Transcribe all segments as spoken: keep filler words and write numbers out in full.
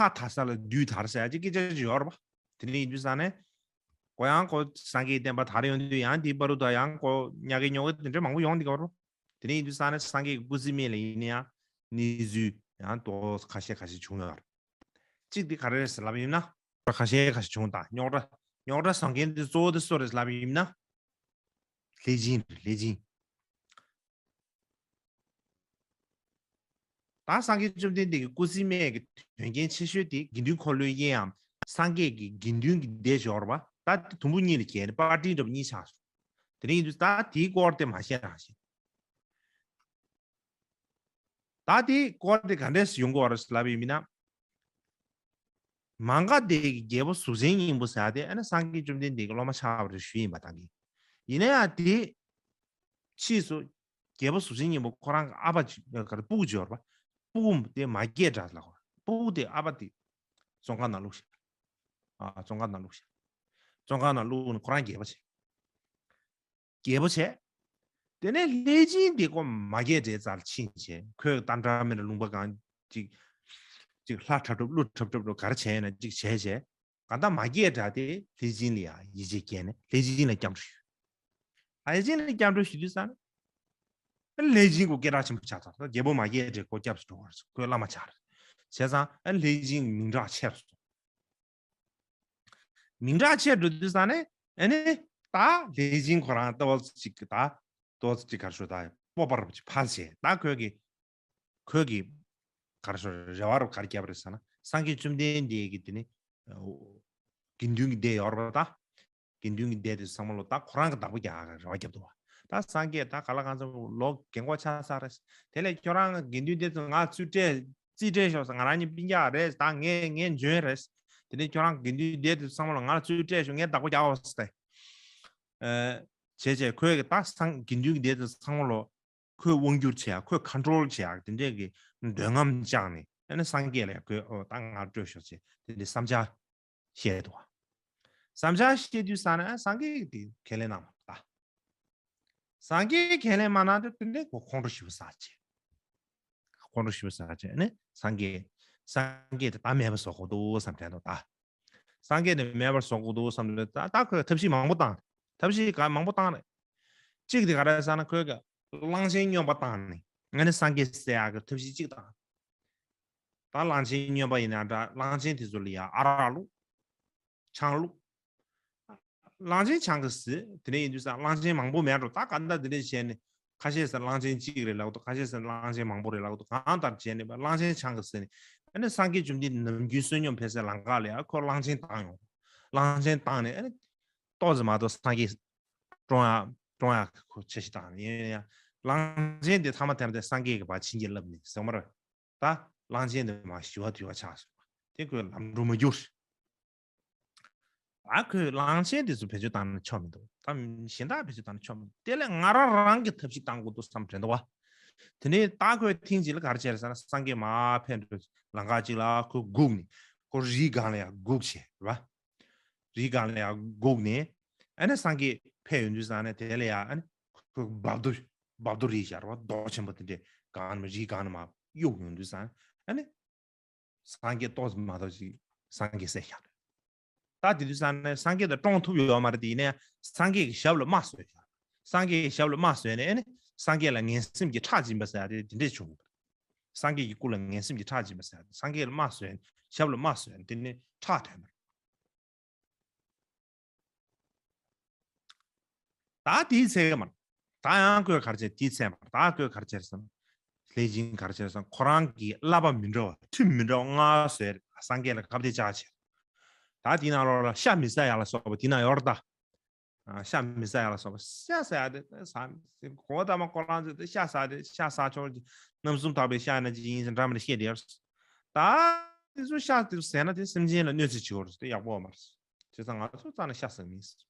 ལྷ་དར་ས་ལ་བདུད་དར་ཟེར་ཡ་ཅིག་སྐད་ཆ་ཅིག་ཡོད་རེད་པ། དེ་འདྲ་ཡིན་དུས་ཙང་ནས་ཁོ་ཡང་ཁོ་སངས་རྒྱས་བསྟན་པ་དར་ཡོང་དུས་ཡང་དེའི་བར་དུ་ད་ཡང་ཁོ་ཉག་གེ་ཉོག་གེ་དེ་འདྲ་མང་པོ་ཡོང་འདི་ག་རེད་པ། དེ་འདྲ་ཡིན་དུས་ཙང་ནས་སངས་རྒྱས་ཀྱི་སྐུ་ཚེའི་སྨད་ལ་ཡིན་ན་ཡང་གནས་ཚུལ་ཡང་ཏོག་ཙམ་ཁ་ཤས་ཁ་ཤས་བྱུང་ཡོད་རེད། གཅིག་དེ་ག་རེ་རེད་ཟེར་ལབ་ཡིན་ན། ཁ་ཤས་ཁ་ཤས་བྱུང་དང་རྙོག་དྲ་རྙོག་དྲ་བཟོ་མཁན་དེ་གཙོ་བོ་དེ་སུ་རེད་ལབ་ཡིན་ན། ལྷས་སྦྱིན་རེད་ལྷས་སྦྱིན། ད་སངས་རྒྱས་བཅོམ་ལྡན་འདས་ཀྱི་སྐུ་ཚེའི་སྨད་ཀྱི་དོན་རྐྱེན་ཆེ་ཤོས་དེ་དགེ་འདུན་འཁོར་ལོའི་དབྱེའམ་སངས་རྒྱས་ཀྱི་དགེ་འདུན་གྱི་སྡེ་ཞིག་ཡོད་རེད་པ། ད་དེ་དུམ་བུ་གཉིས་ལ་གྱེས་ནས་པར་ཊི་འདྲ་པོ་གཉིས་ཆགས་སོང་། དེ་འདྲ་ཡིན་དུས་ད་དེའི་སྐོར་དེ་མ་བཤད་རང་བཞིན། ད་དེའི་སྐོར་དེ་ག་འདྲས་ཡོང་གི་ཡོད་རེད་ལབ་ཡིན་ན། མ་ག་དྷའི་རྒྱལ་པོ་གཟུགས་ཅན་སྙིང་པོ་ཟེར་ཡ་དེ་ཨ་ནི་སངས་རྒྱས་བཅོམ་ལྡན་འདས་ཀྱི་སློབ་མ་ཆགས་པ་རེད་ཞུས་ཡིན་པ་དང་གི། ཡིན་ན་ཡང་དེ་ཕྱིས་སུ་རྒྱལ་པོ་གཟུགས་ཅན་སྙིང་པོ་ཁོ་རང་གི་ཨ་ཕ་ཅིག་ག་རེ་སྤུ་གུ་ཅིག་ཡོད་རེད་པ། སྤུ་གུ་དེ་མ་སྐྱེས་དགྲ་ལ་གོ། སྤུ་གུ་དེ་ཨ་ཕ་དེ་བཙོན་ཁང་ནང་བླུགས་ཤག་ཨ་བཙོན་ཁང་ནང་བླུགས་ཤག་བཙོན་ཁང་ནང་བླུགས་ནས་ཁོ་རང་རྒྱལ་པོ་བྱས། རྒྱལ་པོ་བྱས། དེ་ནས་ལྷས་སྦྱིན་དེ་ཁོ་མ་སྐྱེས་དགྲའི་རྩར་ཕྱིན་བྱས་ཁོས་ཏན་ཏན་མེད་ན་ལུང་པ་གང་ཅིག་ཅིག་ལྷ་འཁྲབ་འཁྲབ་ཀླུ་འཁྲབ་འཁྲབ་འགྲོ་ག་རེ་བྱས་ན་ཅིག་བྱས་བྱས། གང་ལྟར་མ་སྐྱེས་དགྲ་དེ་ལྷས་སྦྱིན་ལ་ཡང་ཡིད་ཆེས་སྐྱེས་ནས་ལྷས་སྦྱིན་ལ་སྐྱབས་འགྲོ་ཞུས། ལྷས་སྦྱིན་ལ་སྐྱབས་འགྲོ་ཞུ་དུས་ཙང་། ལྷས་སྦྱིན་ཁོ་སྐད་གྲགས་ཆེན་པོ་ཆགས་ཚར། རྒྱལ་པོ་མ་སྐྱེས་དགྲ་ཁོ་སྐྱབས་སུ་འགྲོ་བར་ཁོའི་བླ་མ་ཆགས་རེད། བྱས་ཙང་ཨ་ལྷས་སྦྱིན་མིང་གྲགས་ཆེ་རུ་སོང་། མིང་གྲགས་ཆེ་འགྲོ་དུས་ཙང་ནས་ཨ་ནི་ད་ལྷས་སྦྱིན་ཁོ་རང་ཏོག་ཙམ་ཅིག་ད་ཏོག་ཙམ་ཅིག་ག་རེ་ཞུ་ད་སྤོབས་པ་རུ་ཅིག་འཕར་བྱས་ད་ཁོས་ཀྱི་ཁོས་ཀྱི་ག་རེ་ཞུ་རེ་བ་རུ་ག་རེ་བརྒྱབ་རེད་ཟེར་ན་སངས་རྒྱས་བཅོམ་ལྡན་འདས་ཀྱི་དེ་ནི་དགེ་འདུན་གྱི་སྡེ་ཡོད་རེད་པ་ད། དགེ་འདུན་གྱི་སྡེ་དེ་ཚང་མ་ལོ་ད་ཁོ་རང་གི་བདག་པོ་རྒྱག་རེ་བ་རྒྱབ་འདུག་བ། ད་སངས་རྒྱས་ད་ག་ལ་གང་འཚམ་ལོ་རྒན་གོག་ཆགས་ཚར་རེད། དེ་ལས་ཁྱོད་རང་དགེ་འདུན་སྡེ་ཚོ་ང་རྩིས་སྤྲད་རྩིས་སྤྲད་ཤོག་ཟེར། ང་རང་གཉིས་སྤུན་ཀྱག་རེད། ད་ངས་ངས་འཇོན་རེད། དེ་ནས་ཁྱོད་རང་དགེ་འདུན་སྡེ་དེ་ཚང་མ་ལོ་ང་ལ་རྩིས་སྤྲད་ཤོག་ངས་བདག་པོ་རྒྱག་འོ་ཟེར་ཏེ། བྱས་བྱས་ཁོས་ད་སངས་དགེ་འདུན་གྱི་སྡེ་དེ་ཚང་མ་ལོ་ཁོས་དབང་སྒྱུར་བྱེད་ཡག་ཁོས་ཁོན་ཊོལ་བྱེད་ཡག་དེ་འདྲས་ཀྱི་འདོད་རྔམ་བཅངས་ནས་ཨ་ནི་སངས་རྒྱས་ལ་ཡང་ཁོས་ཨོ་ད་ང་ལ་སྤྲོད་ཤོག་ཅེས་དེ་འདྲས་བསམ་འཆར་བཤད་འདུག་བ། བསམ་འཆར་བཤད་དུས་ཙང་ན་སངས་རྒྱས་ཀྱིས་དེ་ཁས་ལེན་གནང་མ་ཐུབ་ད། སངས་རྒྱས་ཀྱིས་ཁས་ལེན་མ་གནང་དུས་དེ་འདྲས་ཁོ་ཁོང་ཁྲོ་ཞེ་པོ་ཟ་བྱས། ཁོང་ཁྲོ་ཞེ་པོ་ཟ་བྱས་ནས་སངས་རྒྱས་སངས་རྒྱས་དེ་ད་མེད་པ་བཟོ་དགོས་འདུག་བསམ་དྲན་འདུག་ད། སངས་རྒྱས་དེ་མེད་པར་བཟོ་དགོས་འདུག་བསམ་དུས་ད་ད་ཁོས་ཐབས་ཤེས་མང་པོ་བཏང་། ཐབས་ཤེས་ག་མང་པོ་བཏང་རེད། གཅིག་དེ་ག་རེ་ཟེར་ན་ཁོས་ཀྱི་གླང་ཆེན་སྨྱོན་པ་བཏང་ནས་ང་ནི་སངས་རྒྱས་བསད་ཡག་གི་ཐབས་ཤེས་གཅིག་བཏང་། ད་གླང་ཆེན་སྨྱོན་པ་ཡིན་ན་འདྲ་གླང་ཆེན་དེ་ཚོ་ལ་ཡ་ཨ་རག་བླུགས། ཆང་བླུགས། གླང་ཆེན་ཆང་གིས་བཟི། དེ་ནས་ཡིན་དུས་ཙང་གླང་ཆེན་མང་པོ་མེད་འགྲོ། ད་ག་འདྲ་དེ་འདྲས་བྱས་ནས་ཁ་ཤས་ཟེར་གླང་ཆེན་གཅིག་རེད་ལབ་འདུག་ཁ་ཤས་ཟེར་གླང་ཆེན་མང་པོ་རེད་ལབ་འདུག་གང་ལྟར་བྱས་ནས་གླང་ཆེན་ཆང་གིས་བཟི་ནས་ཨ་ནི་སངས་རྒྱས་བཅོམ་ལྡན་འདས་ནམ་རྒྱུན་བསོད་སྙོམས་ཕེབས་སའི་ལམ་ཁ་ལ་ཡ་ཁོ་གླང་ཆེན་བཏང་ཡོང་། གླང་ཆེན་བཏང་ནས་ཨ་ནི་ཏོག་ཙམ་མ་གཏོགས་སངས་རྒྱས་བཀྲོངས་ཡ་བཀྲོངས་ཡ་ཁོ་འཆར་གཞི་བཏང་ནས་ཡིན་ཡ། གླང་ཆེན་དེ་ཐ་མ་དེ་མ་དེ་སངས་རྒྱས་ཀྱིས་ཕར་བྱིན་གྱིས་བརླབས་ནས་ཟེར་མ་རེད། ད་གླང་ཆེན་དེ་མར་ཞི་བ་དུལ་བ་ཆགས་སོང་བ། དེ་ཁོས་ལམ་འགྲོ་མ་རྒྱུགས། ད་ཁོས་གླང་ཆེན་དེ་ཚོ་བེད་སྤྱོད་བཏང་ན་ཆོག་མི་འདུག་ད་གཞན་དག་བེད་སྤྱོད་བཏང་ན་ཆོག་མི་འདུག་དེ་ལས་ང་རང་རང་གི་ཐབས་ཤེས་བཏང་དགོས་འདུག་བསམ་དྲན་འདུག་བ། དེ་ནས་ད་ཁོས་ཐེངས་གཅིག་ལ་ག་རེ་བྱས་རེད་ཟེར་ན་སངས་རྒྱས་མར་ཕེབས་འགྲོ་ལམ་ཁ་གཅིག་ལ་ཁོས་སྒུག་ནས་ཁོ་རིའི་སྒང་ལ་ཡང་སྒུག་བྱས་རེད་བ། རིའི་སྒང་ལ་ཡང་སྒུག་ནས་ཨ་ནི་སངས་རྒྱས་ཕེབས་ཡོང་དུས་ཙང་ནས་དེ་ལ་ཡང་ཨ་ནི་ཁོས་རྦབ་རྡོ་རྦབ་རྡོ་རེད་ཤག་རེད་བ། རྡོ་ཆེན་པོ་དེ་འདྲས་སྒང་ནས་རིའི་སྒང་ནས་མར་གཡུག་ཡོང་དུས་ཙང་ཨ་ནི། སངས་རྒྱས་ཏོག་ཙམ་མ་གཏོགས་ཅིག་སངས་རྒྱས་བསད་བཞག་རེད། ད་དེ་དུས་ཙང་ནས་སངས་རྒྱས་དེ་བཀྲོངས་ཐུབ་ཡོད་མ་རེད་དེ། ཡིན་ནའི་སངས་རྒྱས་ཀྱི་ཞབས་ལ་རྨ་བཟོས་བཞག་སངས་རྒྱས་ཀྱི་ཞབས་ལ་རྨ་བཟོས་ནས་ཨེ་ནི་སངས་རྒྱས་ལ་ངན་སེམས་ཀྱི་ཁྲག་སྦྱིན་པ་ཟེར་ཡ་དེ་དེ་འདྲས་བྱུང་། སངས་རྒྱས་ཀྱི་སྐུ་ལ་ངན་སེམས་ཀྱི་ཁྲག་སྦྱིན་པ་ཟེར་ཡ་དེ་སངས་རྒྱས་ལ་རྨ་བཟོས་ནས་ཞབས་ལ་རྨ་བཟོས་ནས་དེ་ནས་ཁྲག་ཐོན་པ་རེད། ད་དེའི་ཚེ་མར། ད་ཡང་ཁོས་ག་རེ་བྱས་དེའི་ཚེ་མར་ད་ཁོས་ག་རེ་བྱས་སམ། ལྷས་སྦྱིན་ག་རེ་བྱས་སམ། ཁོ་རང་གིས་བསླབ་པ་མི་འདྲ་བ་ཁྲིམས་མི་འདྲ་བ་ལྔ་བཟོས་སངས་རྒྱས་ལ་བཀའ་དྲིན་བསྐྱངས་བྱས། ད་དེའི་ནང་ལོགས་ལ་ཤ་མི་ཟ་ཡ་ལ་སོགས་པ་དེའི་ནང་ཡོད་རེད་ད། ཨ། ཤ་མི་ཟ་ཡ་ལ་སོགས་པ་ཤ་ཟ་ཡ་དེ་ཟ་མི་ཟ། གོ་ད་མ་ཁོ་རང་ཚོས་དེ་ཤ་ཟ་དེ་ཤ་ཟ་ཆོག་གི་རྣམ་གསུམ་དག་པའི་ཤ་ཡིན་ན་ཅི་ཡིན་ཟེར་འདྲ་མི་འདྲ་བཤད་དེ་ཡོད་རེད། ད་དེ་ཚོ་ཤ་དེ་ཟས་ན་དེ་སེམས་ཅན་ལ་གནོད་འཚེ་བྱེད་ཀྱི་ཡོད་རེད། དེ་ཡག་པོ་མ་རེད། བྱས་ཙང་ང་ཚོ་རྩ་ནས་ཤ་ཟ་མི་ཟེར།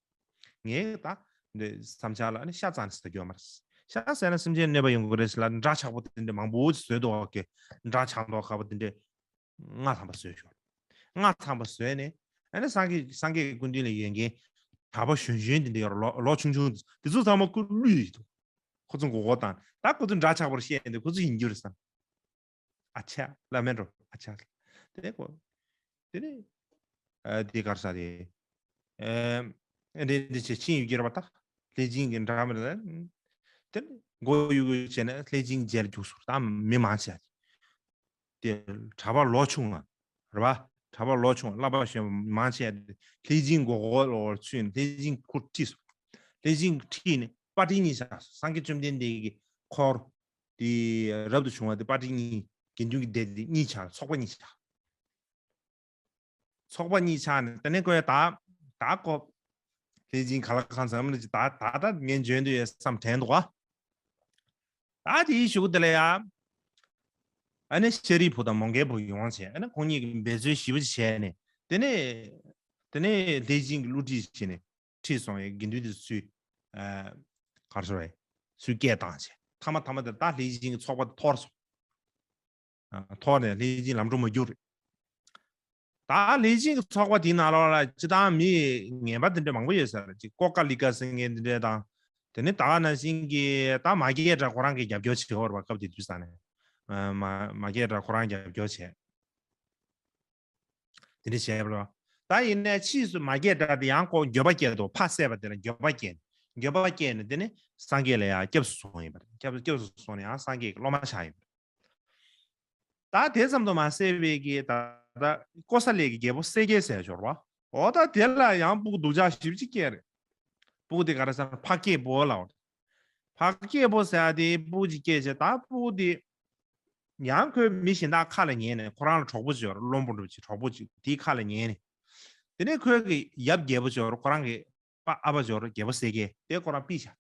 ངས་ད་འདི་བསམ་འཆར་ལ་ནི་ཤ་རྩ་ནས་ཟ་རྒྱུ་མ་རེད། ཤ་ཟས་ན་སེམས་ཅན་གནོད་པ་ཡོང་གི་རེད་ཟེར་ལ་འདྲ་ཆགས་པོ་དེ་འདྲ་མང་པོ་ཅིག་བཟོས་འདུག་ག་འདྲ་ཆགས་མདོག་ཁ་པོ་དེ་འདྲ་ལྔ་ཐམ་པ་བཟོས་ཤོག་ལྔ་ཐམ་པ་བཟོས་ནས་ཨ་ནི་སངས་རྒྱས་སངས་རྒྱས་ཀྱི་སྐུ་མདུན་ལ་ཡོད་མཁན་གྲྭ་པ་གཞོན་གཞོན་དེ་འདྲ་ཡོད་རེད། ལོ་ལོ་ཆུང་ཆུང་དེ་ཚོ་ཚང་མ་ཁོ་བསླུས་ཡོད་འདུག་ཁོ་ཚོ་མགོ་སྐོར་བཏང་ད་ཁོ་ཚོ་འདྲ་ཆགས་པོར་བཤད་ཡོད་འདུག་ཁོ་ཚོ་ཡིན་རྒྱུ་རེད་བསམ། ཨ་ཆ་ལ་མེད་འགྲོ་ཨ་ཆ། དེ་ནས་ཁོ་ དེ་ནི་ཨ་དེ་གར་ས་དེ་ཨ་འདྲེ་འདྲེ་ཆེ་ཆིན་ཡུ་གྱེར་བ་ད་ལྷས་སྦྱིན་གྱི་འདྲ་མི་འདྲ་དེ་ནི་མགོ་གཡུག་གཡུག་བྱས་ནས་ལྷས་སྦྱིན་མཇལ་རྒྱུགས་སོང་། ད་མི་མང་ཆེ་དེ་གྲྭ་པ་ལོ་ཆུང་བ་རེད་པ། གྲྭ་པ་ལོ་ཆུང་བ་བསླབ་པ་ཤེས་པ་མང་ཆེ་ལྷས་སྦྱིན་མགོ་སྐོར་ལོར་ཚུད་ནས་ལྷས་སྦྱིན་ཁུར་ཁྲིད་སོང་། ལྷས་སྦྱིན་ཁྲིད་ནས་པར་ཊི་གཉིས་ཆགས་སོང་། སངས་རྒྱས་བཅོམ་ལྡན་འདས་ཀྱི་འཁོར་དེ་རབ་ཏུ་བྱུང་བ་དེ་པར་ཊི་གཉིས། དགེ་འདུན་གྱི་སྡེ་དེ་གཉིས་ཆགས། ཚོགས་པ་གཉིས་ཆགས། ཚོགས་པ་གཉིས་ཆགས་ནས་དེ་ནས་ཁོས་ད་ད་ཁོ་ལྷས་སྦྱིན་ག་ལ་གང་འཚམ་ལ་ཅིག་ད་ད་ད་ངས་འཇོན་དུ་ཡོད་བསམ་དྲན་འདུག་ག་ད་དེའི་གཞུག་དེ་ལ་ཡ། ཨ་ནི་ཤཱ་རིའི་བུ་དང་མོའུ་འགལ་བུ་ཡོང་བྱས། ཨ་ནི་ཁོང་གཉིས་ཀྱིས་འབད་རྩོལ་ཞེ་པོ་ཅིག་བྱས་ནས། དེ་ནས་དེ་ནས་ལྷས་སྦྱིན་གྱི་བསླུ་བྲིད་བྱས་ནས་ཁྲིད་སོང་བའི་དགེ་འདུན་དེ་ཚུར་ཨ་གར་སོང་བས་ཚུར་སྐད་བཏང་བྱས། ཐ་མ་ཐ་མ་དེ་ད་ལྷས་སྦྱིན་གྱི་ཚོགས་པ་དེ་འཐོར་སོང་། ཨ་འཐོར་ནས་ལྷས་སྦྱིན་ལམ་འགྲོ་མ་རྒྱུག་རེད། ད་ལྷས་སྦྱིན་གྱི་ཚོགས་པ་དེའི་ནང་ལོགས་ལ་སྤྱིར་བཏང་མི་ངན་པ་དེ་འདྲ་མང་པོ་ཡོད་ས་རེད། ཅིག་ཀོ་ཀ་ལི་ཀ་ཟེར་མཁན་དེ་འདྲ་དང་། དེ་ནས་ད་ག་ནང་བཞིན་གྱི་ད་མ་སྐྱེས་དགྲ་ཁོ་རང་གིས་རྒྱབ་སྐྱོར་བྱེད་ཡོད་རེད་པ། སྐབས་དེ་དུས་ས་ནས་ཨ་མ་མ་སྐྱེས་དགྲ་ཁོ་རང་རྒྱབ་སྐྱོར་བྱས། དེ་འདྲ་བྱས་པ་རེད། ད་ཡིན་ནའི་ཕྱིས་སུ་མ་སྐྱེས་དགྲ་དེ་ཡང་ཁོ་འགྱོད་པ་སྐྱེས་འདུག་ཕ་བསད་པ་དེ་ལ་འགྱོད་པ་སྐྱེས། འགྱོད་པ་སྐྱེས་ནས་དེ་ནས་སངས་རྒྱས་ལ་ཡང་སྐྱབས་སུ་སོང་ཡིན་པ་རེད། སྐྱབས་སྐྱབས་སུ་སོང་ནས་ཡང་སངས་རྒྱས་ཀྱི་སློབ་མ་ཆགས་ཡིན་པ་རེད། ད་དེ་ཙམ་དུ་མ་ཟད་པའི་གི་ད་ད་ཀོ་ས་ལའི་གི་རྒྱལ་པོ་གསལ་རྒྱལ་ཟེར་ཞོར་བ། འོ་ད་དེ་ལ་ཡང་སྤུ་གུ་སྡུག་ཅག་ཞེ་པོ་ཅིག་སྐྱེས་རེད། སྤུ་གུ་དེ་ག་རེ་ཟེར་ན་འཕགས་སྐྱེས་པོ་ལ། འཕགས་སྐྱེས་པོ་ཟེར་ཡ་དེ་སྤུ་གུ་ཅིག་སྐྱེས་བྱས། ད་སྤུ་གུ་དེ་ཡང་ཁོའི་མི་གཞན་དག་ཁ་ལ་ཉན་ནས། ཁོ་རང་ལ་གྲོགས་པོ་ཅིག་ཡོད་རེད། བློན་པོ་འདྲ་པོ་ཅིག་གྲོགས་པོ་ཅིག་དེའི་ཁ་ལ་ཉན་ནས། དེ་ནས་ཁོའི་གི་ཡབ་རྒྱལ་པོ་ཅིག་ཡོད་རེད། ཁོ་རང་གི་པ་ཨ་ཕ་ཅིག་ཡོད་རེད། རྒྱལ་པོ་གསལ་རྒྱལ་དེ་ཁོ་རང་ཕུད་བཞག་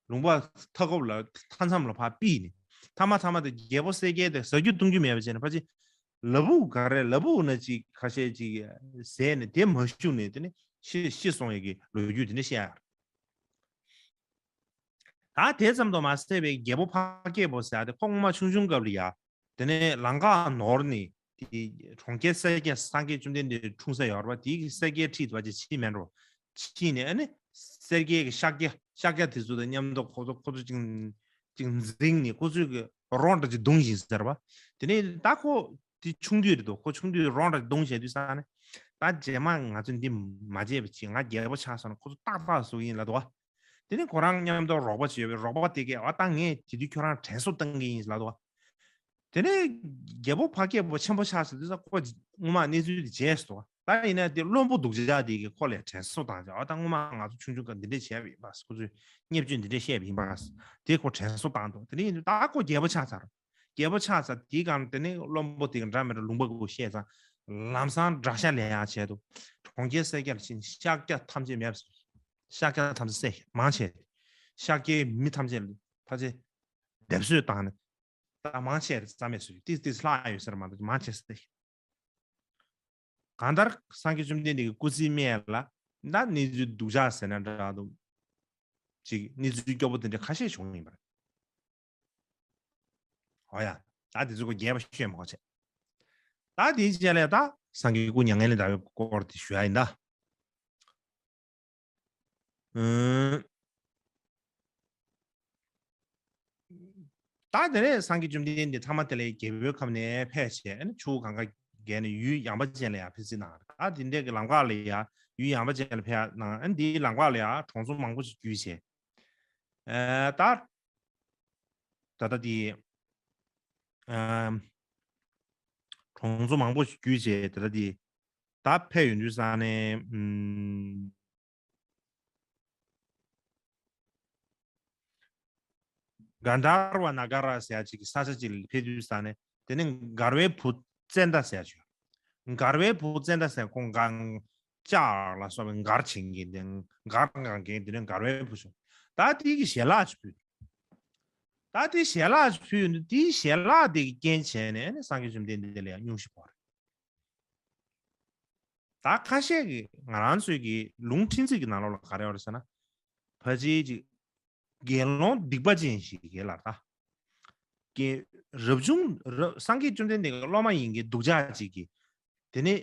ལུང་པ་མཐའ་འཁོབ་ལ་མཐའ་མཚམས་ལ་ཕར་ཕུད་ནས། ཐ་མ་ཐ་མ་དེ་རྒྱལ་པོ་གསལ་རྒྱལ་དེ་ཟ་རྒྱུ་བཏུང་རྒྱུ་མེད་པ་བྱས་ནས་ཕར་ཅིག་ལ་ཕུག་ག་རེ་ལ་ཕུག་ན་ཅིག་ཁ་ཤས་ཅིག་ཟས་ནས་དེ་མ་བཞུགས་ནས་དེ་ནས་ཤི་ཤི་སོང་ཡས་ཀྱི་ལོ་རྒྱུས་དེ་འདྲ་བཤད་ཡ་རེད། ད་དེ་ཙམ་དུ་མ་ཟད་པའི་རྒྱལ་པོ་འཕགས་སྐྱེས་པོ་ཟེར་ཡ་དེ་ཁོ་སྔོན་མ་ཆུང་ཆུང་སྐབས་ལ་ཡ། དེ་ནས་ལམ་ཁ་ནོར་ནས་དེ་གྲོང་ཁྱེར་སེར་སྐྱ་སངས་རྒྱས་བཅོམ་ལྡན་འདས་འཁྲུངས་ས་ཡོད་རེད་པ། དེའི་གི་སེར་སྐྱའི་འཁྲིས་དུ་བ་ཅིག་ཕྱིན་མེད་འགྲོ། ཕྱིན་ནས་ཨ་ནི་སེར་སྐྱའི་གི་ཤཱཀྱ་ཤཱཀྱ་དེ་ཚོ་དང་མཉམ་དུ་ཁོ་ཚོ་ཁོ་ཚོ་ཅིག་ཅིག་འཛིང་ནས་ཁོ་ཚོའི་གི་རོ་འདྲ་ཅིག་བརྡུངས་བཞིན་ཟེར་བ། དེ་ནས་ད་ཁོ་དེ་ཆུང་དུས་རེད་འདུག་ཁོ་ཆུང་དུས་རོ་འདྲ་བརྡུངས་བྱས་དུས་ས་ནས། ད་རྗེས་མ་ང་ཚོས་འདི་མ་བྱས་པ་ཅིག་ང་རྒྱལ་པོ་ཆགས་སོང་ན་ཁོ་ཚོ་ཏག་ཏག་བཟོ་གི་ཡིན་ལབ་འདུག་བ། དེ་ནས་ཁོ་རང་མཉམ་དུ་རོགས་པ་བྱས་པའི་རོགས་པ་དེ་གས་ཨ་ད་ངས་དེ་དུས་ཁྱོད་རང་དྲན་གསོ་བཏང་གི་ཡིན་ལབ་འདུག་བ། དེ་ནས་རྒྱལ་པོ་འཕགས་སྐྱེས་པོ་ཆེན་པོ་ཆགས་ཟེར་དུས་ས་ཁོ་སྔོན་མ་གནས་ཚུལ་དེ་བརྗེད་སོང་། ད་ཡིན་ན་དེ་བློན་པོ་སྡུག་ཅག་དེ་གིས་ཁོ་ལ་དྲན་གསོ་བཏང་བྱས། ཨ་ད་སྔོན་མ་ང་ཚོ་ཆུང་ཆུང་སྐབས་འདི་འདྲས་བྱས་པ་ཡིན་པ། ཁོ་ཚོས་བརྙས་བཅོས་འདི་འདྲས་བཤད་པ་ཡིན་པ། དེ་ཁོ་དྲན་གསོ་བཏང་འདུག་དེ་ནས་ཡིན་དུས་ད་ཁོ་རྒྱལ་པོ་ཆགས་ཚར། རྒྱལ་པོ་ཆགས་ཚར་དེའི་སྒང་དེ་ནས་བློན་པོ་དེ་གིས་འདྲ་མི་འདྲ་ལུང་པ་གུ་བཤད་ཙང་། ལམ་སང་དགྲ་ཤ་ལེན་ཡག་ཆེད་དུ་གྲོང་ཁྱེར་སེར་སྐྱ་ལ་ཕྱིན། ཤཱཀྱ་ཐམས་ཅད་མེད་པ། ཤཱཀྱ་ཐམས་ཅད་བསད་མང་ཆེ། ཤཱཀྱའི་མི་ཐམས་ཅད་ལ་ཕལ་ཆེར་སྡེབ་གསོད་བཏང་ནས། ད་མང་ཆེ་རྩ་མེད་བཟོས། ཏིས་ཏིས་ལྷག་ཡོད་ཟེར་མ་གཏོགས་མང་ཆེ་བསད། གང་ལྟར་སངས་རྒྱས་བཅོམ་ལྡན་འདས་ཀྱི་སྐུ་ཚེའི་སྨད་ལ་ད་གནས་ཚུལ་སྡུག་ཅག་ཟེར་ན་འདྲ་འདུག་ཅིག་གནས་ཚུལ་སྐྱོ་པོ་དེ་འདྲ་ཁ་ཤས་བྱུང་ཡིན་པ་རེད། ཨོ་ཡ། ད་དེ་ཚོ་ཁོ་རྒྱས་པ་ཤོད་མ་གོ་བྱས། ད་དེའི་རྗེས་ལ་ད་སངས་རྒྱས་སྐུ་མྱ་ངན་ལས་འདའ་བའི་སྐོར་དེ་ཞུ་ཡ་ཡིན་ད། ཨུམ། ད་དེ་ནས་སངས་རྒྱས་བཅོམ་ལྡན་འདས་ཐ་མ་དེ་ལ་རྒྱལ་པོའི་ཁབ་ནས་ཕེབས་བྱས། ཨ་ནི་ཆུ་བོ་གངྒཱ་བརྒལ་ནས་ཡུལ་ཡངས་པ་ཅན་ལ་ཡང་ཕེབས་རྩིས་གནང་། ད་དེ་འདྲའི་གི་ལམ་ཁ་ལ་ཡང་ཡུལ་ཡངས་པ་ཅན་ལ་ཕེབས་གནང་། ཨ་ནི་དེའི་ལམ་ཁ་ལ་ཡང་གྲོང་ཚོ་མང་པོ་ཞིག་བརྒྱུད་བྱས། ཨ་ད་ད་ལྟ་དེ་ཨ་གྲོང་ཚོ་མང་པོ་ཞིག་བརྒྱུད་བྱས། ད་ལྟ་དེ་ད་ཕེབས་ཡོང་དུས་ས་ནས་ཨུམ། གན་དྷར་བ་ན་ག་ར་ཟེར་ཡ་ཅིག་གི་ས་ཆ་ཅིག་ལ་ཕེབས་དུས་ས་ནས། དེ་ནས་མགར་བའི་བུ་ཙནྡྲ་ཟེར་ཡ་ཅིག་ཡོད། མགར་བའི་བུ་ཙནྡྲ་ཟེར་ཁོང་མགར་ལྕགས་ལ་སོགས་པའི་མགར་བྱེད་མཁན་དེ། མགར་མགར་མཁན་དེ་ནས་མགར་བའི་བུ་བྱུང་། ད་དེ་གི་ཞལ་ལག་ཅིག་ཕུལ། ད་དེ་ཞལ་ལག་ཅིག་ཕུལ་ཡོང་དུས་དེའི་ཞལ་ལག་དེ་གི་རྐྱེན་བྱས་ནས་ནི་སངས་རྒྱས་བཅོམ་ལྡན་འདས་ལ་ཡང་སྙུང་གཞི་ཕོག་རེད། ད་ཁ་ཤས་ཀྱིས་ང་རང་ཚོའི་གི་ལུང་ཕྲན་ཚེགས་ཀྱི་ནང་ལོགས་ལ་ག་རེ་ཡོད་རེད་ཟེར་ན། ཕལ་ཆེར་ཅིག་དགེ་སློང་སྡིག་པ་ཅན་ཞིག་གིས་ལ་ད་གི་རབ་བྱུང་རབ་སངས་རྒྱས་བཅོམ་ལྡན་འདས་ཀྱི་སློབ་མ་ཡིན་གྱི་སྡུག་ཅག་ཅིག་གིས། དེ་ནས་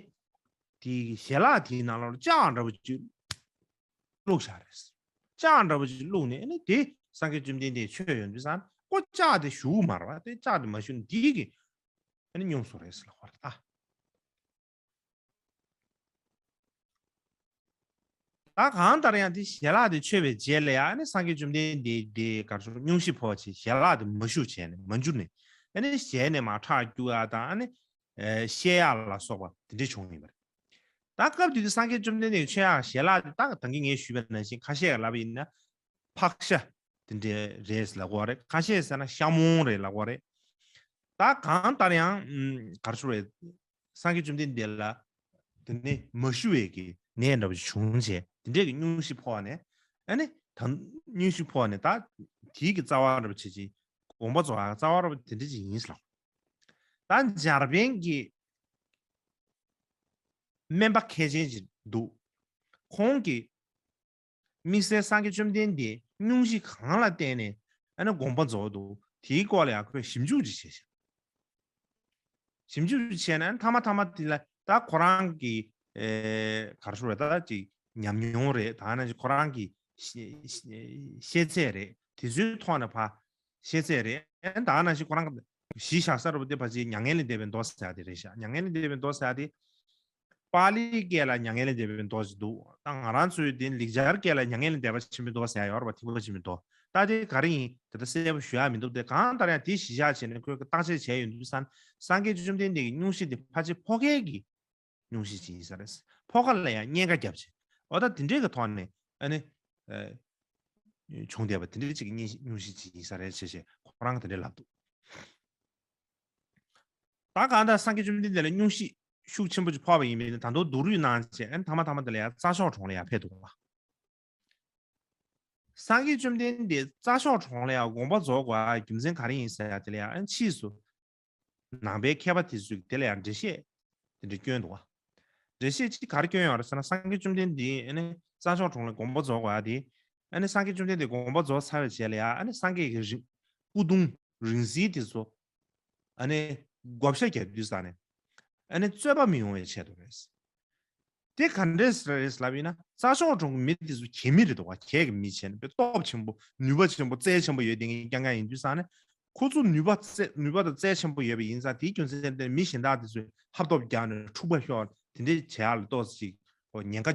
དེའི་ཞལ་ལག་དེའི་ནང་ལོགས་ལ་ལྕགས་འདྲ་པོ་ཅིག་བླུགས་བཞག་རེད། ལྕགས་འདྲ་པོ་ཅིག་བླུགས་ནས། ཨ་ནི་དེ་སངས་རྒྱས་བཅོམ་ལྡན་འདས་མཆོད་ཡོང་དུས་ས་ན་ཁོ་ལྕགས་དེ་ཞུ་གི་མ་རེད་པ། དེ་ལྕགས་དེ་མ་ཞུ་ནས་དེ་གིས་ཨ་ནི་སྙུང་སོང་རེད་ཟེར་ལབ་པ་རེད་ད། ད་གང་ལྟར་ཡང་དེ་ཞལ་ལག་དེ་མཆོད་པའི་རྗེས་ལ་ཡང་ཨ་ནི་སངས་རྒྱས་བཅོམ་ལྡན་འདས་དེ་གར་སོང་སྙུང་གཞི་ཕོག་བྱས་ཞལ་ལག་དེ་མ་ཞུ་བྱས་ནས་མ་འཇུ་ནས་ཨ་ནི་ཞལ་ནས་མར་ཁྲག་སྐྱུག་ཡ་དང་ཨ་ནི་བཤལ་ཡག་ལ་སོགས་པ་དེ་འདྲས་བྱུང་ཡོད་པ་རེད། ད་སྐབས་དེ་དུས་སངས་རྒྱས་བཅོམ་ལྡན་འདས་ཀྱི་མཆོད་ཡག་ཞལ་ལག་དེ་ད་ད་གིན་ངས་ཞུས་པ་ནང་བཞིན་ཁ་ཤས་ལབ་པ་ཡིན་ན་ཕག་ཤ་དེ་འདྲས་རེད་ལབ་ཀྱི་ཡོད་རེད། ཁ་ཤས་ཟེར་ན་ཤ་མོང་རེད་ལབ་ཀྱི་ཡོད་རེད། ད་གང་ལྟར་ཡང་ཨམ་ག་རེ་ཞུ་རེད། སངས་རྒྱས་བཅོམ་ལྡན་འདས་ལ་དེ་ནི་མ་ཞུ་བའི་གི་ནད་འདྲ་བ་ཞིག་བྱུང་བྱས་དེ་འདྲས་ཀྱི་སྙུང་གཞི་ཕོག་ནས་ཨ་ནི་ད་སྙུང་གཞི་ཕོག་ནས་ད་དེའི་གི་རྩ་བ་འདྲ་བ་བྱེད་ཀྱི་དགོངས་པ་རྫོགས་ཡག་རྩ་བ་འདྲ་བ་དེ་འདྲས་ཅིག་ཡིན་ལགས། ད་འཇར་པན་གྱི་སྨན་པ་མཁས་ཅན་ཅིག་འདུག་ཁོང་གིས་དམིགས་བསལ་སངས་རྒྱས་བཅོམ་ལྡན་འདས་སྙུང་གཞི་གང་ལ་བརྟེན་ནས་ཨ་ནི་དགོངས་པ་རྫོགས་འདུག་དེའི་སྐོར་ལ་ཡང་ཁོས་ཞིབ་འཇུག་ཅིག་བྱས་ཤག་ཞིབ་འཇུག་ཅིག་བྱས་ནས་མཐའ་མ་མཐའ་མ་དེ་ལ་ད་ཁོ་རང་གི་ཨེ་ག་རེ་ཞུ་རེད། ད་ཅིག་ཉམས་མྱོང་རེད། ད་ནང་བཞིན་ཁོ་རང་གི་ཤེས་ཤེས་ཤེས་ཚད་རེད། དེ་ཚོའི་ཐོག་ནས་ཕར་ཤེས་ཚད་རེད། ད་ནང་བཞིན་ཁོ་རང་གཞི་བཞག་ས་རུ་དེ་ཕལ་ཆེར་མྱ་ངན་ལས་འདས་པའི་མདོ་ཟེར་ཡ་དེ་རེད་ཤག་མྱ་ངན་ལས་འདས་པའི་མདོ་ཟེར་ཡ་དེ། པཱ་ལིའི་སྐད་ལ་མྱ་ངན་ལས་འདས་པའི་མདོ་ཞིག་འདུག་ད་ང་རང་ཚོའི་དེ་ལེགས་སྦྱར་སྐད་ལ་མྱ་ངན་ལས་འདས་པ་ཆེན་པོའི་མདོ་ཟེར་ཡ་ཡོད་རེད་པ། ཐེག་པ་ཆེན་པོའི་མདོ། ད་དེ་ག་རེ་ཡིན་དེ་ད་གསལ་པོ་ཞུ་ཡ་མི་འདུག་དེ་གང་ལྟར་ཡང་དེ་གཞི་བཞག་བྱས་ནས་ཁོས་བརྟག་དཔྱད་བྱས་ཡོང་དུས་ཙང་སངས་རྒྱས་བཅོམ་ལྡན་འདས་ཀྱི་སྙུང་གཞི་དེ་ཕལ་ཆེར་ཕོ་སྐྱེས་ཀྱི་སྙུང་གཞི་ཅིག་ཡིན་ས་རེད། ཕོ་ཁ་ལ་ཡང་གཉན་ཁ་བརྒྱབ་བྱས། འོ་ད་དེ་འདྲས་ཀྱི་ཐོག་ནས་ཨ་ནི་ཨ་བྱུང་བསྡད་པ་དེ་འདྲས་ཅིག་གི་སྙུང་གཞི་ཅིག་ཡིན་ས་རེད་ཅེས་བྱས་ཁོ་རང་གིས་དེ་འདྲས་ལབ་འདུག་ད་གང་ལྟར་སངས་རྒྱས་བཅོམ་ལྡན་འདས་ལ་སྙུང་གཞི་ཤུགས་ཆེན་པོ་ཅིག་ཕོག་པ་ཡིན་པས་ད་དུང་སྡུག་རུས་གནང་བྱས་ཨ་ནི་མཐའ་མ་མཐའ་མ་དེ་ལ་ཡང་རྩྭ་མཆོག་གྲོང་ལ་ཡང་ཕེབས་འདུག་པ། སངས་རྒྱས་བཅོམ་ལྡན་འདས་རྩྭ་མཆོག་གྲོང་ལ་ཡང་དགོངས་པ་རྫོགས་དགོས་ཡ་རྒྱུ་མཚན་ག་རེ་ཡིན་ཟེར་ཡ་དེ་ལ་ཡང་ཕྱིས་སུ་ནང་པའི་མཁས་པ་དེ་ཚོས་དེ་ལ་ཡང་འགྲེལ་བཤད་དེ་འདྲ་བསྐྱོན་འདུག་བ། འགྲེལ་བཤད་ཅིག་ག་རེ་བསྐྱོན་ཡོད་རེད་ཟེར་ན་སངས་རྒྱས་བཅོམ་ལྡན་འདས་ཨ་ནི་རྩྭ་མཆོག་གྲོང་ལ་དགོངས་པ་རྫོགས་དགོས་ཡ་དེ་ཨ་ནི་སངས་རྒྱས་བཅོམ་ལྡན་འདས་དགོངས་པ་རྫོགས་ཚར་བའི་རྗེས་ལ་ཡང་ཨ་ནི་སངས་རྒྱས་ཀྱི་རིང་སྐུ་གདུང་རིང་བསྲེལ་དེ་ཚོ་ཨ་ནི་བགོ་བཤའ་རྒྱག་དུས་ཙང་ནས་ཨ་ནི་རྩོད་པ་མི་ཡོང་བའི་ཆེད་དུ་རེད། དེ་ག་འདྲས་རེད་ལབ་ཡིན་ན་རྩྭ་མཆོག་གྲོང་གི་མི་དེ་ཚོ་གད་མི་རེད་འདུག་བ། གད་ཀྱི་མི་བྱས་ནས་དཔེ་སྟོབས་ཆེན་པོ་ནུས་པ་ཆེན་པོ་རྩལ་ཆེན་པོ་ཡོད་དེ་ངས་རྐྱང་རྐྱང་ཡིན་དུས་ཙང་ནས་ཁོ་ཚོ་ནུས་པ་རྩལ་ནུས་པ་དང་རྩལ་ཆེན་པོ་ཡོད་པ་ཡིན་ཙང་དེའི་རྒྱུ་མཚན་དེ་མི་གཞན་དག་དེ་ཚོས་ཧབ་ཐོབ་རྒྱག་ནས་འཁྲུག་པ་ཤོར་དེ་འདྲས་བྱེད་ཡག་ལ་ཏོག་ཙམ་ཅིག་ཉེན་ཁ་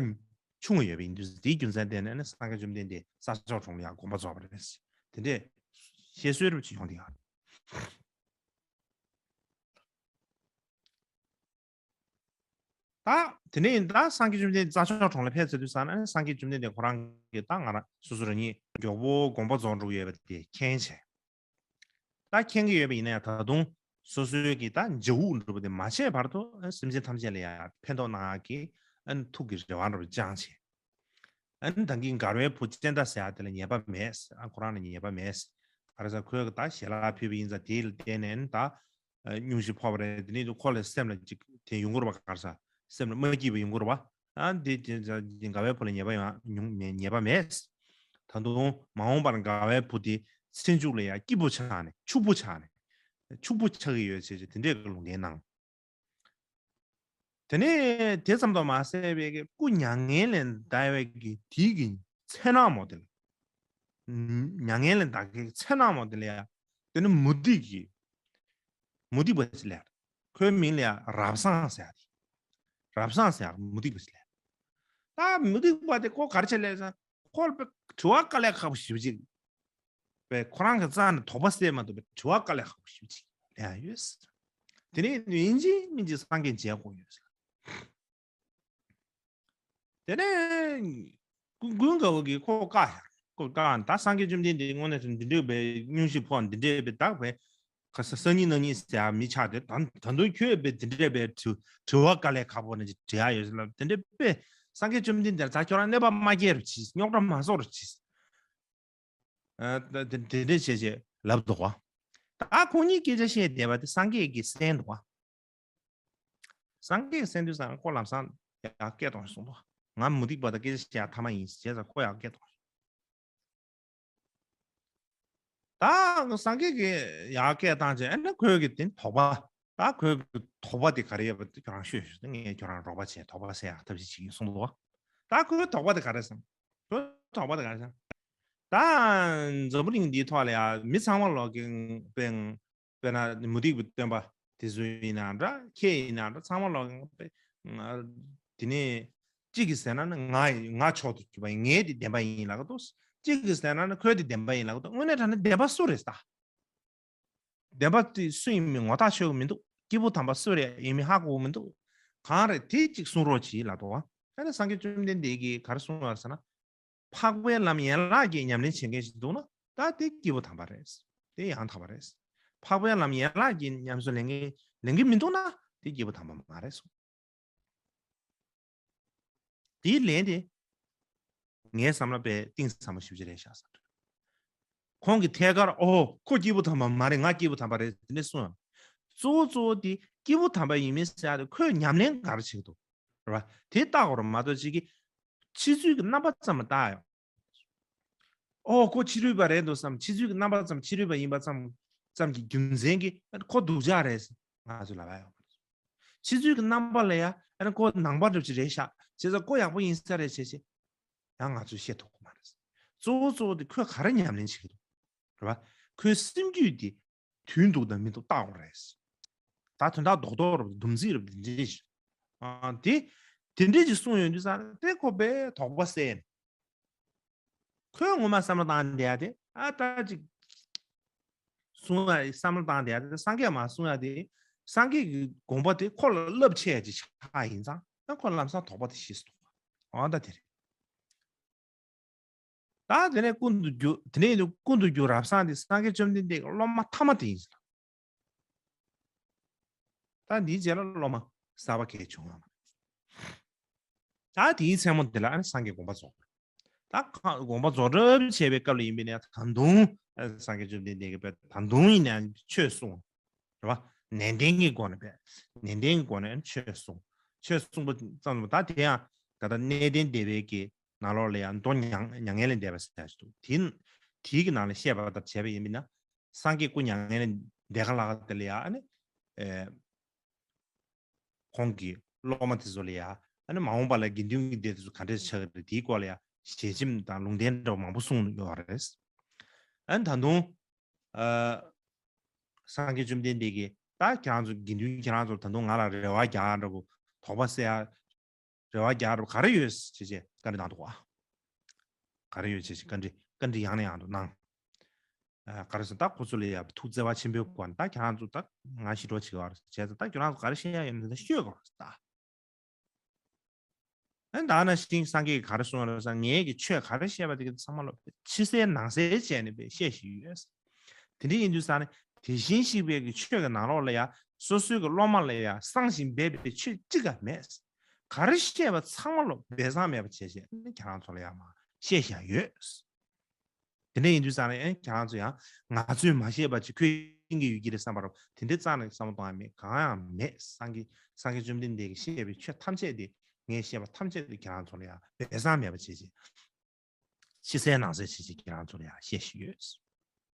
ཆུང་བ་ཡོད་པ་ཡིན་དུས་དེའི་རྒྱུ་མཚན་དེ་ནས་ནི་སངས་རྒྱས་བཅོམ་ལྡན་འདས་རྩྭ་མཆོག་གྲོང་ལ་ཡང་དགོངས་པ་རྫོགས་པ་རེད། དེ་འདྲས་བཤད་སྲོལ་རུ་ཅིག་ཡོང་དེ་ཡང་ད་དེ་ནས་ཡིན་ད་སངས་རྒྱས་བཅོམ་ལྡན་འདས་རྩྭ་མཆོག་གྲོང་ལ་ཕེབས་ཚར་དུས་ཙང་ན་སངས་རྒྱས་བཅོམ་ལྡན་འདས་ཁོ་རང་གིས་ད་ང་རང་སོ་སོ་རང་ཉིད་མགྱོགས་པོ་དགོངས་པ་རྫོགས་འགྲོ་གི་ཡོད་པ་དེ་མཁྱེན་བྱས། ད་མཁྱེན་གྱི་ཡོད་པ་ཡིན་ན་ཡང་ད་དུང་སོ་སོའི་གི་ད་མཇལ་དབུགས་འགྲོ་བ་དེ་མ་ཆད་བར་དུ་སེམས་ཅན་ཐམས་ཅད་ལ་ཡང་ཕན་ཐོགས་གནང་ཡག་གི་ཨ་ནི་ཐུགས་ཀྱི་རེ་བ་འགྲོ་བ་བཅངས་བྱས། ཨ་ནི་ད་གིན་མགར་བའི་བུ་ཅན་ཏ་ཟེར་ཡ་དེ་ལ་ཉེས་པ་མེད། ཨ་ཁོ་རང་ལ་ཉེས་པ་མེད། ག་རེ་ཟེར་ཁོས་ད་ཞལ་ལག་ཕུལ་བ་ཡིན་ཙང་དེ་ལ་བརྟེན་ནས་ཨ་ནི་ད་སྙུང་གཞི་ཕོག་པ་རེད། དེ་ནས་ཁོ་ལ་སེམས་ལ་ཅིག་དེ་ཡོང་གི་རེད་པ། ག་རེ་ཟེར་སེམས་ལ་མ་སྐྱིད་པ་ཡོང་གི་རེད་པ། ཨ་འདི་དེ་མགར་བའི་བུ་ལ་ཉེས་པ་ཡོང་ཉུང་མེད། ཉེས་པ་མེད། ད་དུང་མ་འོངས་པར་མགར་བའི་བུ་དེ་ཚེ་མཇུག་ལ་ཡང་སྐྱིད་པོ་ཆགས་ནས་ཕྱུག་པོ་ཆགས་ནས་ཕྱུག་པོ་ཆགས་ཀྱི་ཡོད་ཅེས་དེ་འདྲས་ཀྱི་ལུང་བསྟན་གནང་། དེ་ནས་དེ་ཙམ་དུ་མ་ཟད་པའི་སྐུ་མྱ་ངན་ལས་འདའ་བའི་གི་དེའི་གི་མཚན་ནག་མོ་དེ་ལ། མྱ་ངན་ལས་འདའ་གི་མཚན་ནག་མོ་དེ་ལ་ཡ། དེ་ནི་མུ་སྟེགས་ཀྱི་མུ་སྟེགས་པ་ཅིག་ལ་ཡ། ཁོའི་མིང་ལ་ཡ་རབ་བཟང་ཟེར་ཡ་དེ། རབ་བཟང་ཟེར་ཡ་མུ་སྟེགས་པ་ཅིག་ལ་ཡ། ད་མུ་སྟེགས་པ་དེ་ཁོ་ག་རེ་བྱས་ལབ་ཟེར་ན་ཁོ་ལ་དྲི་བ་དཀའ་ལས་ཁག་པོ་ཞེ་པོ་ཅིག་པས་ཁོ་རང་གི་རྩ་ནས་དོགས་པ་སེལ་མ་ཐུབ་པའི་དྲི་བ་དཀའ་ལས་ཁག་པོ་ཞེ་པོ་ཅིག་ལབ་ཡ་ཡོད། དེ་ནས་ཡིན་གཅིག་མིན་གཅིག་སངས་རྒྱས་མཇལ་དགོས་ཡོད། དེ་ནས་ཀུན་དགའ་བོ་གིས་ཁོ་བཀག་ཡ། ཁོ་བཀག་ད་སངས་རྒྱས་བཅོམ་ལྡན་འདས་དངོས་གནས་དེ་འདི་འདྲའི་བའི་སྙུང་གཞི་ཕོག་འདི་འདྲའི་བའི་དག་བའི་ཁ་ས་སང་ཉིན་གནངས་ཉིན་ཟེར་ཡ་མི་ཆགས་ཏེ་ད་ད་དུང་ཁྱོད་བའི་འདི་འདྲའི་བའི་དྲི་དྲི་བ་དཀའ་ལས་ཁག་པོ་ནས་ཅིག་དྲི་ཡ་ཡོད་ཟེར་ལབ། དེ་འདྲའི་དཔེ་སངས་རྒྱས་བཅོམ་ལྡན་འདས་ད་ཁྱོད་རང་གནོད་པ་མ་སྐྱེལ་རོགས་གྱིས། རྙོག་དྲ་མ་བཟོ་རོགས་གྱིས། ཨ་དེ་དེ་འདྲས་བྱས་བྱས་ལབ་འདུག་ག་ད་ཁོང་གཉིས་སྐད་ཆ་བཤད་བསྡད་པ་དེ་སངས་རྒྱས་ཀྱིས་གསན་འདུག་ག་སངས་རྒྱས་ཀྱིས་གསན་དུས་ཙང་ཁོ་ལམ་སང་ཡར་སྐད་གཏོང་གསུངས་འདུག་ང་མུ་སྟེགས་པ་དང་སྐད་ཆ་བཤད་ཡག་ཐ་མ་ཡིན་ཟེར་བྱས་ཙང་ཁོ་ཡར་སྐད་གཏོང་། ད་སངས་རྒྱས་ཀྱིས་ཡར་སྐད་བཏང་བྱས་ཨ་ནི་ཁོས་ཀྱི་དེ་དོགས་པ། ད་ཁོས་ཀྱི་དོགས་པ་དེ་ག་རེ་ཡོད་པ་དེ་ཁྱོད་རང་ཤོད་ཤོད་ངས་ཁྱོད་རང་རོགས་པ་བྱས་དོགས་པ་སེལ་ཡག་ཐབས་ཤེས་བྱེད་ཀྱི་ཡིན་གསུངས་འདུག་ད་ཁོའི་དོགས་པ་དེ་ག་རེ་བསམ། ཁོའི་དོགས་པ་དེ་ག་རེ་བསམ། ད་འཛམ་བུ་གླིང་འདིའི་ཐོག་ལ་ཡ་མི་ཚང་མ་ལོག་གི་དཔེ་དཔེར་ན་མུ་སྟེགས་པའི་སྟོན་པ་དེ་ཚོ་ཡིན་ན་འདྲ་ཁྱེད་ཡིན་ན་འདྲ་ཚང་མ་ལོག་གི་དཔེ་དེ་ནས་ གཅིག་གིས་ཟེར་ན་ནི་ང་ང་མཆོག་ཏུ་གྱུར་པ་ཡིན། ངའི་དེ་བདེན་པ་ཡིན་ལབ་ཀྱི་འདུག་གཅིག་གིས་ཟེར་ན་ནི་ཁོའི་དེ་བདེན་པ་ཡིན་ལབ་ཀྱི་འདུག་དངོས་གནས་དྲང་གནས་བདེན་པ་སུ་རེད་ད། བདེན་པ་དེ་སུ་ཡིན་མིན་ངོ་ཐག་ཆོད་ཀྱི་མི་འདུག་སྐྱེས་བུ་དམ་པ་སུ་རེད་ཡིན་མིན་ཧ་གོ་གི་མི་འདུག་གང་རེད་དེ་གཅིག་གསུང་རོགས་གྱིས་ལབ་འདུག་ཨ་ནི་སངས་རྒྱས་བཅོམ་ལྡན་འདས་ཀྱིས་ག་རེ་གསུངས་པ་རེད་ཟེར་ན། འཕགས་པའི་ལམ་ཡན་ལག་གིས་ཉམས་ལེན་བྱེད་མཁན་ཞིག་འདུག་ན་ད་དེ་སྐྱེས་བུ་དམ་པ་རེད། དེ་ཡང་དག་པ་རེད། འཕགས་པའི་ལམ་ཡན་ལག་གིས་ཉམས་སུ་ལེན་མཁན་ལེན་གྱི་མི་འདུག་ན་དེ་སྐྱེས་བུ་དམ་པ་མ་རེད་གསུངས། དེའི་ལན་དེ་ངའི་བསམ་བློ་དཔེ་གཏིང་ཟབ་མོ་ཞེ་པོ་ཅིག་རེད་ཤག་བསམ་འདུག་ཁོང་གིས་ཐད་ཀར་ཨོ་ཁོ་སྐྱེས་བུ་དམ་པ་མ་རེད། ང་སྐྱེས་བུ་དམ་པ་རེད་དེ་འདྲ་གསུངས་ཡང་། གཙོ་བོ་གཙོ་བོ་དེ་སྐྱེས་བུ་དམ་པ་ཡིན་མིན་ཟེར་ཡ་དེ་ཁོས་ཉམས་ལེན་ག་རེ་བྱེད་ཀྱི་འདུག་རེད་བ། དེ་བལྟ་དགོས་རེད་མ་གཏོགས་ཅིག་གིས་ཕྱི་ཚུལ་གྱི་རྣམ་པ་ཙམ་ལ་བལྟ་ཡོང་། ཨོ་ཁོ་ཕྱི་རོལ་པ་རེད་འདུག་བསམ། ཕྱི་ཚུལ་གྱི་རྣམ་པ་ཙམ་ཕྱི་རོལ་པ་ཡིན་པ་ཙམ་ཙམ་གྱི་རྒྱུ་མཚན་གྱིས་ཁོ་སྡུག་ཅག་རེད་ང་ཚོས་ལབ་ཡ་ཡོད་མ་རེད། ཕྱི་ཚུལ་གྱི་རྣམ་པ་ལ་ཡ་ཨ་ནི་ཁོ་ནང་པ་འདྲ་པོ་ཅིག་རེད་ཤག་བྱས་ཙང་ཁོ་ཡག་པོ་ཡིན་ས་རེད་བྱས་བྱས་ཡང་ང་ཚོས་བཤད་ཐུབ་ཀྱི་མ་རེད། གཙོ་བོ་གཙོ་བོ་དེ་ཁོས་ག་རེ་ཉམས་ལེན་བྱེད་ཀྱི་འདུག་རེད་བ། ཁོའི་སེམས་རྒྱུད་དེ་དུལ་འདུག་དང་མི་འདུག་བལྟ་དགོས་རེད། ད་དོན་དག་རྡོག་རྡོག་རབ་སྡོམ་རྩིས་རབ་དེ་འདྲས་ཤིག་ཨ་དེ་དེ་འདྲས་ཀྱི་གསུང་ཡོང་དུས་ཙང་དེ་ཁོ་པས་དོགས་པ་སེལ་ནས། ཁོས་ངོ་མ་བསམ་བློ་བཏང་བསྡད་ཡ་དེ་ཨ་ད་ཅིག་གསུང་ཡ་བསམ་བློ་བཏང་བསྡད་ཡ་དེ་སངས་རྒྱས་མར་གསུང་ཡ་དེ་སངས་རྒྱས་ཀྱི་དགོངས་པ་དེ་ཁོ་ལ་རླབས་ཆེ་ཡ་ཅིག་ཆགས་ཡིན་ཙང་ཨ་ཁོ་ལམ་སང་དོགས་པ་དེ་ཞིག་སོང་། ཨ་ད་དེ་རེད། ད་དེ་ནས་ཀུན་ཏུ་རྒྱུ་དེ་ནས་ཀུན་ཏུ་རྒྱུ་རབ་གསང་དེ་སངས་རྒྱས་བཅོམ་ལྡན་འདས་ཀྱི་སློབ་མ་ཐ་མ་དེ་ཡིན་ཟེར། ད་འདིའི་རྗེས་ལ་སློབ་མ་གསར་པ་གས་བྱུང་བ་མ་རེད། ད་དེའི་མཚན་མོ་དེ་ལ་ཨ་ནི་སངས་རྒྱས་དགོངས་པ་རྫོགས། ད་ཁ་དགོངས་པ་རྫོགས་གྲབས་བྱས་པའི་སྐབས་ལ་ཡིན་པས་ན་ད་དུང་སངས་རྒྱས་བཅོམ་ལྡན་འདས་ཀྱིས་ད་དུང་ཡིན་ན་ཆོས་གསུངས། རེད་བ། ནན་ཏན་གྱི་སྒོ་ནས་པས། ནན་ཏན་གྱི་སྒོ་ནས་ཆོས་གསུངས། ཆོས་གསུངས་པ་ཙམ་དུ་ད་དེ་ཡང་ད་ལྟ་གནས་བརྟན་སྡེ་པའི་གི་ནང་ལོགས་ལ་ཡང་མདོ་མྱ་མྱ་ངན་ལས་འདས་པ་ཟེར་ཞིག་འདུག་དེ་དེའི་གི་ནང་ལ་བཤད་པ་ལྟར་བྱས་པ་ཡིན་པས་ན། སངས་རྒྱས་སྐུ་མྱ་ངན་ལས་འདས་ཁ་ལ་ཁ་དེ་ལ་ཡང་ཨ་ནི། ཨེ། ཁོང་གི་སློབ་མ་དེ་ཚོ་ལ་ཡང་ཨ་ནི་མ་འོངས་པ་ལ་དགེ་འདུན་གྱི་སྡེ་དེ་ཚོ་ག་འདྲས་ཆགས་ཀྱི་རེད་དེའི་སྐོར་ལ་ཡང་ཞལ་ཆེམས་དང་ལུང་བསྟན་འདྲ་བོ་མང་པོ་གསུངས་ཡོད་རེད། ཨ་ནི་ད་དུང་། ཨ། སངས་རྒྱས་བཅོམ་ལྡན་འདས་ཀྱིས་ད་ཁྱེད་རང་ཚོ་དགེ་འདུན་ཁྱེད་རང་ཚོ་ད་དུང་ང་ལ་རེ་བ་རྒྱག་འདྲ་བོ་དོགས་པ་སེལ་ཡ། རེ་བ་རྒྱག་རབས་ག་རེ་ཡོད་ཅེས་བྱས་བཀའ་འདྲི་གནང་འདུག་ག་ག་རེ་ཡོད་ཅེས་བཀའ་འདྲི་བཀའ་འདྲི་ཡང་ནས་ཡང་དུ་གནང་། ཨ། ག་རེ་ཟེར་ད་ཁོ་ཚོ་ལ་ཡ་ཐུགས་བརྩེ་བ་ཆེན་པོའི་སྒོ་ནས་ད་ཁྱེད་རང་ཚོ་ད་ང་ཞི་དྲོ་བྱེད་དགོས་རེད་བྱས་ཙང་ད་ཁྱེད་རང་ཚོ་ག་རེ་བཤད་ཡ་ཡོད་ན་ད་ཤོད་དགོས་རེད་ད། ཨ་ནི་ད་ནང་བཞིན་སངས་རྒྱས་ཀྱིས་ག་རེ་གསུངས་རེད་ཟེར་ན་ངས་ཀྱི་ཆོས་ག་རེ་བཤད་པ་དེ་ག་ཚང་མ་ལོ་ཕྱི་གསལ་ནང་གསལ་བྱས་ནས་བཤད་བཞིན་ཡོད། དེ་འདྲ་ཡིན་དུས་ཙང་ནས་དེ་བཞིན་གཤེགས་པའི་གི་ཆོས་ཀྱི་ནང་ལོགས་ལ་ཡ་སོ་སོའི་གི་སློབ་མ་ལ་ཡ་གསང་ཞིང་སྦས་པའི་ཆོས་གཅིག་ཀྱང་མེད། ག་རེ་བཤད་པ་ཚང་མ་ལོ་སྦས་གསང་མེད་པ་བྱས་བྱས་ནས་ཁྱེད་རང་ཚོ་ལ་ཡ་མར་བཤད་བཞིན་ཡོད། དེ་འདྲ་ཡིན་དུས་ཙང་ནས་ཨེ་ཁྱེད་རང་ཚོ་ཡང་ང་ཚོས་མ་བཤད་པ་ཅིག་ཁྱོད་ཤེས་ཀྱི་ཡོད་ཀྱི་རེད་བསམ་པ་རོ་དེ་འདྲའི་རྩ་ནས་བསམ་བློ་གཏོང་ཡ་མེད་གང་ཡང་མེད། སངས་རྒྱས་སངས་རྒྱས་བཅོམ་ལྡན་འདས་ཀྱིས་བཤད་པའི་ཆོས་ཐམས་ཅད་དེ་ངས་བཤད་པ་ཐམས་ཅད་དེ་ཁྱེད་རང་ཚོ་ལ་ཡང་སྦས་གསང་མེད་པ་བྱས་བྱས། ཕྱི་གསལ་ནང་གསལ་བྱས་བྱས་ཁྱེད་རང་ཚོ་ལ་ཡང་བཤད་བཞིན་ཡོད།